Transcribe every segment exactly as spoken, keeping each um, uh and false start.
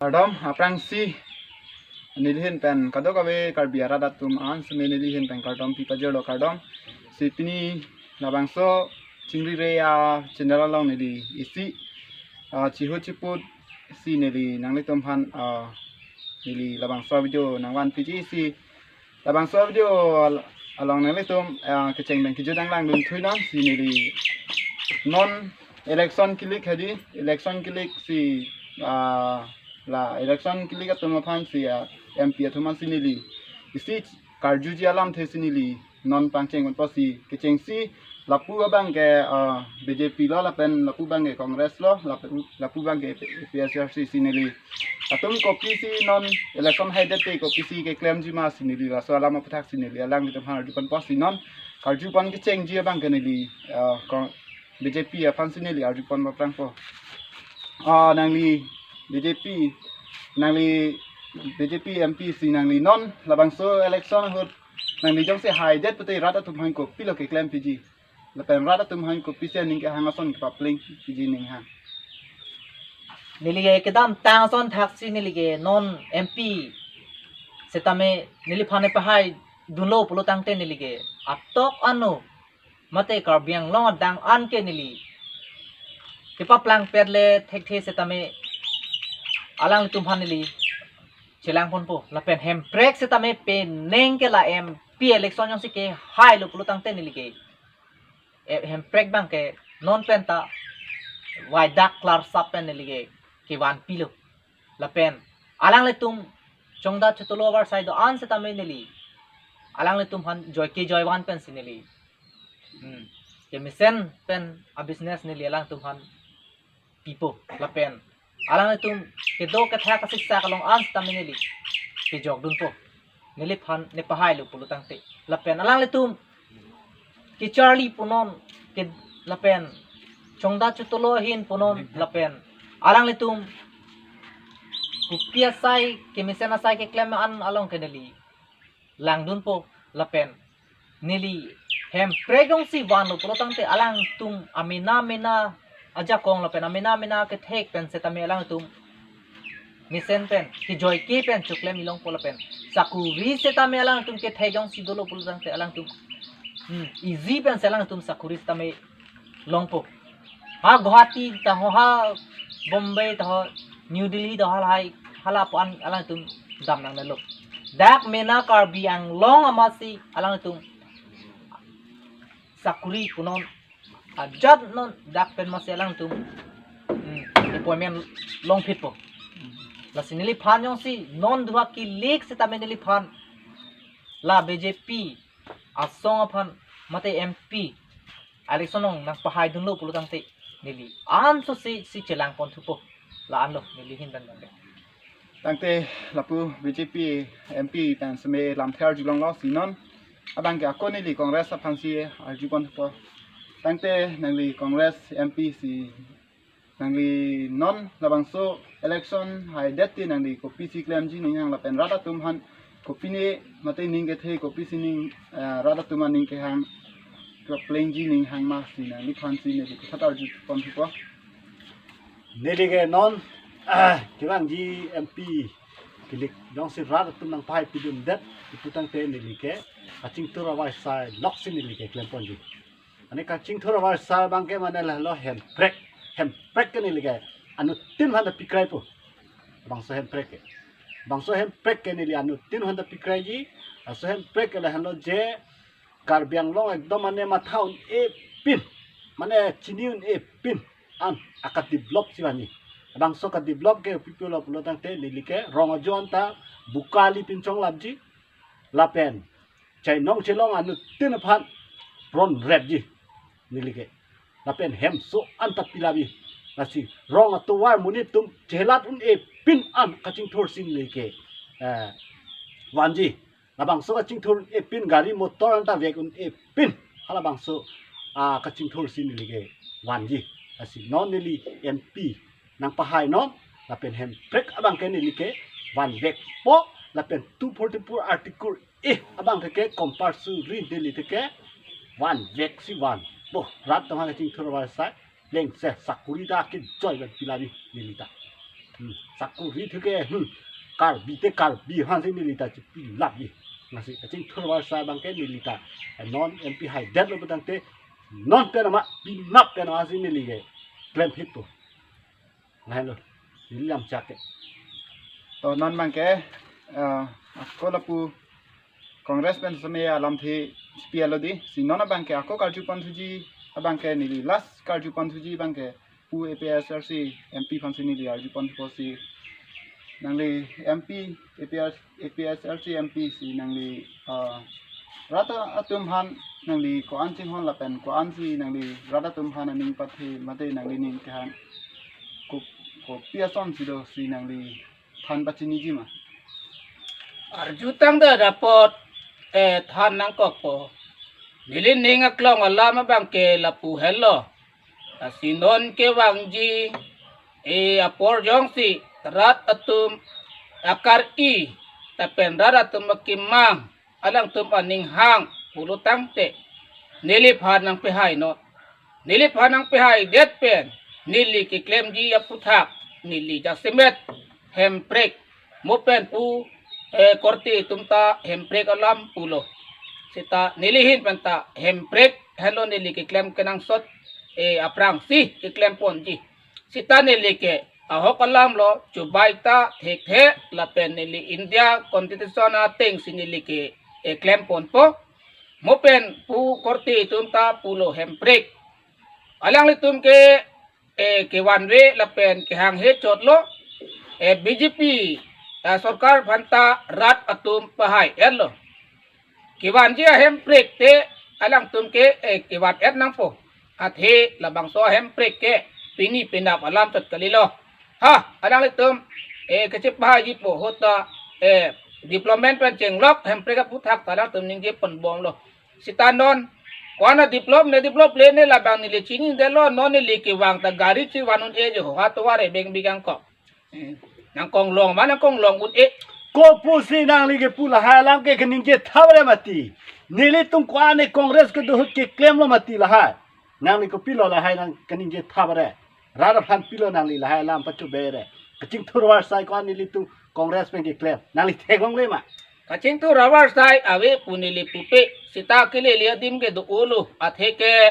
Kardom, aphrangsi nelihin pen kadokave Karbi arat atum an seme nelihin pen kardom pi pajirlo, kardom. Si pini labangso chingri re a channel along neli isi, ah, chihu chiput si neli nanglitum aphan, ah, neli labangso video nangvan piji si labangso video al-, along nanglitum, ah, kecheng pen kejut nanglang dun thui nang si neli non election kilik hadi, election kilik si, ah, la election kilik atum aphan si, ah, M P atum aphan si neli isi karjuji alamthe si neli non pangcheng ponpo si kechengsi lapu abang ke, ah, B J P lo lapen lapu abang ke Congress lo lapu, lapu abang ke A P H L C si neli atum kopisi non election haidet te kopisi keklemji ma si neli laso alam aputhak si neli alanglitum aphan arju ponpo si non karju pon kechengji abang ke neli, ah, Con-, B J P aphan si neli arju pon paprangpo. Ah, nangli B J P, nangli B J P M P si nangli non labangso election ahut nangli jongsi haidet pute rat atum aphan kopilo keklem piji? Lapen rat atum aphan kopisi aning kehang ason kepapleng piji ning ha? Neli ke kedamtang ason thaksi neli ke non M P setame neliphan nepahai dunlo pulo tangte neli ke atok ano mate Karbi Anglong adang an ke neli kepaplang pet le thekthe setame alanglitum aphan neli chelang ponpo. Lapen Hemprek setame penang ke la M P election jongsi kehailo pulo tangte neli ke, eh, Hemprek abang ke non pen ta waidak klarsap pen neli ke kevan pilo. Lapen alanglitum chongda chotolo avarsai do-an setame neli alanglitum aphan joike joivan pen si neli, hmm, kemesen pen a business neli alanglitum aphan pipo. Lapen alanglitum kedo kethak kasiksak along an setame neli kejok dunpo, neliphan nepahailo pulo tangte. Lapen alanglitum kecharli punon ke, lapen chongda chotolo ahin punon, lapen alanglitum kopi asai, kemesen asai keklem an along ke neli langdunpo. Lapen neli Hemprek jongsi vanlo pulo tangte alangtum amena mena ajakong lapen amena mena kethek pen setame alangtum mesen pen kejoike pen choklem ilongpo. Lapen sakuri setame alangtum kethek jongsi dolo pulo tangte alangtum, hmm, easy pen se alangtum sakuri setame longpo. Ha Guwahati taho, ha Bombay taho, New Delhi taho, halahai halapu an alangtum dam nangnelo. Dak mena Karbi Anglong amatsi alangtum sakuri punon ajat non, dak pen amatsi alangtum, hmm, appointment longphitpo. Lasi neliphan jongsi non duha kilik setame neliphan la B J P asong aphan mate M P election along nangpahai dunlo pulo tangte neli anso si, si chelang pon thupo. La-anlo neli ahin pen tangte. Tangte lapu B J P M P pen seme lamthe arjulonglo si non abang ke ako neli Congress aphan si arju pon thupo. Tangte nangli Congress M P si nangli non labangso election haidet te nangli kopisi klemji ning hang lapen rat atum aphan kopine mate ning kethe kopisi ning, eh, rat atum aning kehang keplengji ning hang ma si nangliphan si neli kuthat arju pon thupo. Neli ke non, ah, kevangji M P kilik jongsi rat atum nangpahai pidundet ipu tangte neli ke kachingthur avarsai lok si neli ke klemponji. Mane kachingthur avarsai abang ke mane lahelo Hemprek. Hemprek ke neli ke anuttin aphan ta pikraipo. Bangso Hemprek ke, bangso Hemprek ke neli anuttin aphan ta pikraiji. Laso Hemprek ke lahenlo je Karbi Anglong ekdom mane matha un-e pin, mane chini un-e pin an akadevelop si vanji. Bangso kadevelop ke pipilo pulo tangte neli ke rong ajo anta bukali pinchong lapji. Lapen chainong chelong anuttin aphan ron repji neli ke. Lapen hemso anta pilabi. Lasi rong atovar monit atum chelat un-e pin an kachingthur si neli ke, eh, vanji. Labangso kachingthur un-e pin gari motor anta vek un-e pin halabangso, ah, kachingthur si neli ke vanji. Lasi non neli M P nangpahai non lapen Hemprek abang ke neli ke vanvekpo lapen two forty-four article A abang ke compulsory neli ke vanvek si vanpo. Rat atum aphan kachingthur avarsai lengse sakuri ta kejoi pen pilabi neli ta. Hmm, sakuri thu ke, hmm, Karbi te Karbi aphansi neli ta chipilapji. Lasi kachingthur avarsai abang ke neli ta, eh, non M P haidetlo putangte, non pen ama, pinap pen ama si neli ke klemphitpo. Lahenlo, neli lam chak ke. To non abang ke, eh, ako lapu Congress pen seme alamthe chipilo dei, si non abang ke ako karjupon thuji, abang ke neli last karjupon thuji abang ke pu A P H L C M P aphansi neli arjupon thupo si nangli M P, A P H, A P H L C M P si nangli, ah, rat atum aphan nangli ko-an chinghon lapen ko-an si nangli rat atum aphan aning pathe mate nangli ning kehang ko, kopi asonsi do si nangli than pachiniji ma? Arjutang da dapot, eh, than nangkokpo. Neli ning aklong alam abang ke lapu henlo. Lasi non kevangji, eh, apor jongsi rat atum akar-i lapen rat atum akemang, alangtum aning hang pulo tangte, neliphan nangpehainon. Neliphan nangpehaidet pen neli keklemji aputhak neli jasemet hemprek, mo pen pu, eh, korte atum ta hemprek alam pulo. Seta neli ahin pen ta hemprek henlo neli keklem kenangsot, eh, aphrangsi keklemponji. Seta neli ke ahok alamlo, chubai ta thekthe lapen neli India Constitution atengsi neli ke, eh, klemponpo. Mo pen pu korte atum ta pulo hemprek. Alanglitum ke, eh, kevanve lapen kehanghe chotlo, eh, B J P, eh, sorkar aphanta rat atum pahai-etlo. Kevanji ahemprek te alangtum ke, eh, kevan-et nangpo. Athe labangso ahemprek ke pini penap alam chot kalilo. Ha, alanglitum, eh, kachepahaiji po ahut ta, eh, development pen chenglok hemprek aputhak ta alangtum ningje ponbomlo. Seta non, ko-an a-develop ne develop le ne labang neli chinidetlo, non neli kevang ta gari chivan un-e je ho ha tovar ebeng bikangkok. Eh, nangkonglong ma nangkonglong un-e. Kopusi nangli kepu lahai alam ke kaningje tha bere mati. Nelitum ko-an e Congress kedo ahut keklemlo mati lahai. Nangli kopilo lahai nang kaningje tha bere. Rat aphan pilo nangli lahai alam pachobere. Kachingthur avarsai ko-an nelitum Congress pen keklem. Nangli theklongle ma? Kachingthur avarsai ave pu neli pupe. Seta kelele adim ke do-olo. Athe ke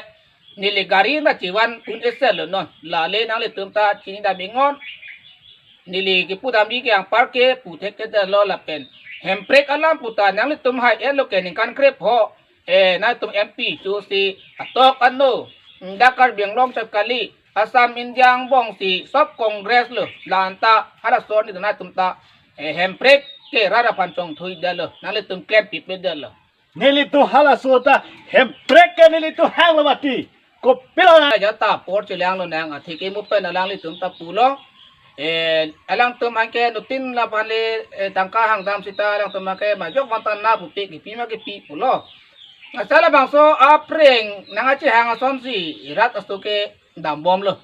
neli gari na chivan un-e selo non. Lale nanglitum ta chinidam ingon. Neli kepudamji ke anpar ke pu thekthedetlo lapen hemprek alam pu ta nanglitum hai-etlo ke ningkan krepho. Eh, nangtum M P chosi atok ano, dak Karbi Anglong chot kali, Assam India angbongsi sob Congress lo, la-an ta halaso arni nangtum ta, eh, hemprek ke rat aphan chongthuidetlo, nanglitum klempipedetlo. Nelitum halaso ta hemprek ke nelitum hanglo mati. Kopilo na? Ajat ta apor chelanglo nang, athe ke mo pen alanglitum ta pulo. Eh, alangtum anke nutin laphan le, eh, tangka hangdam seta alangtum anke majok vantan na pupe kipi ma kipi pulo. Asal labangso apreng nangkachehang asonsi rat aso ke dambomlo.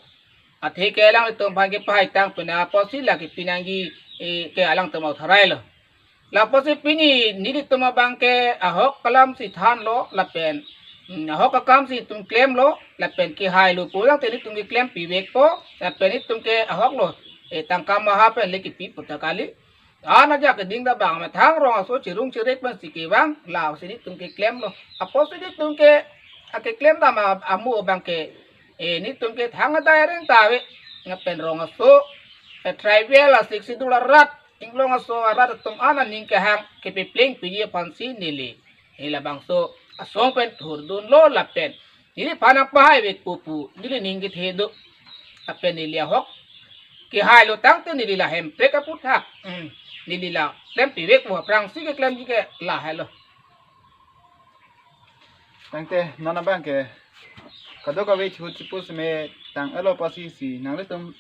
Athe ke alanglitum aphan kepahaitang pen apotsi la kipi nangji, eh, ke alangtum authorize lo. Lapusi pini nelitum abang ke ahok alamsi thanlo lapen, mm, ahok akamsi itum klemlo lapen kehailo pulang te nelitum keklempivekpo lapen itum ke ahoklo, eh, tangka maha pen le kipi puta kali. An ajak keding ta bang methang rong aso chirung chirek pensi kevang, lasi nelitum keklemlo. Apotsi nelitum ke akeklem dam a-, amu abang ke, eh, nelitum ke thang adai areng ta ave. Lapen rong aso, eh, tribal a-Sixth Schedule arat, inglong aso arat atum an aning kehang kepeplengpiji aphansi neli, eh, labangso asong pen thurdunlo lapen neliphan nangpahaivekpo pu neli ning kethe do. Lapen neli ahok kehailo tangte neli la hemprek aputhak, mm, neli la klempivekpo, aphrangsi keklemji ke lahailo. Tangte non abang ke kadokave chihut chipu seme tang-etlo pusi si nanglitum,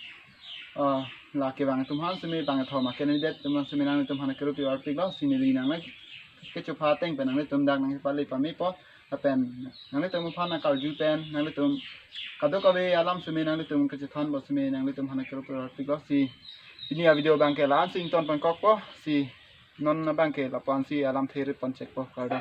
ah, la kevang atum aphan seme bang thoma candidate atum aphan seme nanglitum aphan kerup arpiklo si neli nang la kechopha ateng pen nanglitum dak nangpale pamepo lapen nanglitum aphan nangkarju pen nanglitum kadokave alam seme nanglitum kachethanpo seme nanglitum aphan kerup arpiklo si pini a-video abang ke la-ansi ington pangkokpo si non abang ke lapu-ansi alamthe rip ponchekpo, kardom.